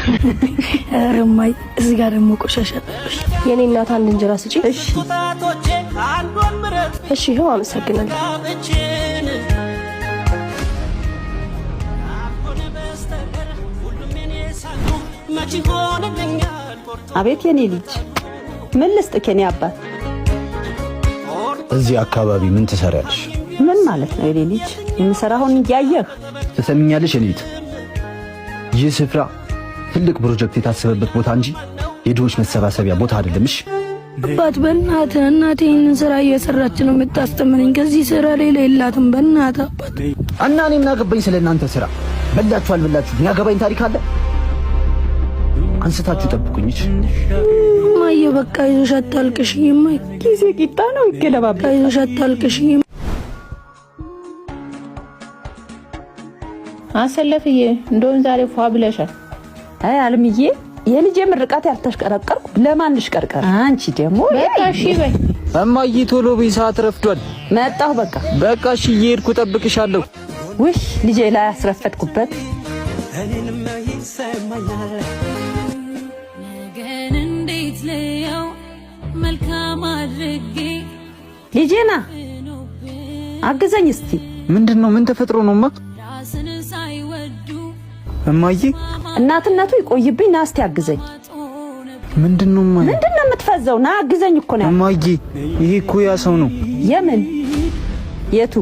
ኧረ እማዬ፣ እዚህ ጋር ደግሞ ቆሻሻ ጣልሽ። የኔ እናት፣ አንድ እንጀራ ስጪ። እሺ። እሺ፣ ይኸው፣ አመሰግናለሁ። አቤት የኔ ልጅ፣ ምን ልስጥክ የኔ አባት? እዚህ አካባቢ ምን ትሰሪያለሽ? ምን ማለት ነው የኔ ልጅ? የምሰራውን እያየህ። ትሰሚኛለሽ የኔት፣ ይህ ስፍራ ትልቅ ፕሮጀክት የታሰበበት ቦታ እንጂ የድሆች መሰባሰቢያ ቦታ አይደለም። እሺ? አባት፣ በእናትህ፣ እናቴ ይህንን ስራ እየሰራች ነው የምታስተምረኝ። ከዚህ ስራ ሌላ የላትም። በእናትህ አባት። እና እኔ ምን አገባኝ ስለ እናንተ ስራ? በላችሁ አልበላችሁ የሚያገባኝ ታሪክ አለ? አንስታችሁ ጠብቁኝ። እሺ? እማዬ፣ በቃ ይዞሽ አታልቅሽ። እማዬ። ጊዜ ቂጣ ነው ይገለባበጣል። አይዞሽ አታልቅሽ። አሰለፍዬ፣ እንደውም ዛሬ ፏ ብለሻል። አይ አለምዬ፣ የልጄ ምርቃት ያልተሽቀረቀርኩ ለማን ልሽቀርቀር? አንቺ ደግሞ። በቃ እሺ በይ። እማዬ፣ ቶሎ በይ፣ ሰዓት ረፍዷል። መጣሁ በቃ። በቃ እሺ፣ እየሄድኩ እጠብቅሻለሁ። ውይ ልጄ ላይ ያስረፈድኩበት። ነገን እንዴት ልየው መልካም አድርጌ? ልጄና አግዘኝ እስቲ። ምንድን ነው? ምን ተፈጥሮ ነው? እማ? ራስን ሳይወዱ እማዬ። እናትነቱ ይቆይብኝ። ና እስቲ አግዘኝ። ምንድን ነው እማዬ? ምንድን ነው የምትፈዘው? ና አግዘኝ እኮ ነው ያልኩህ። እማዬ፣ ይሄ እኮ ያ ሰው ነው። የምን የቱ?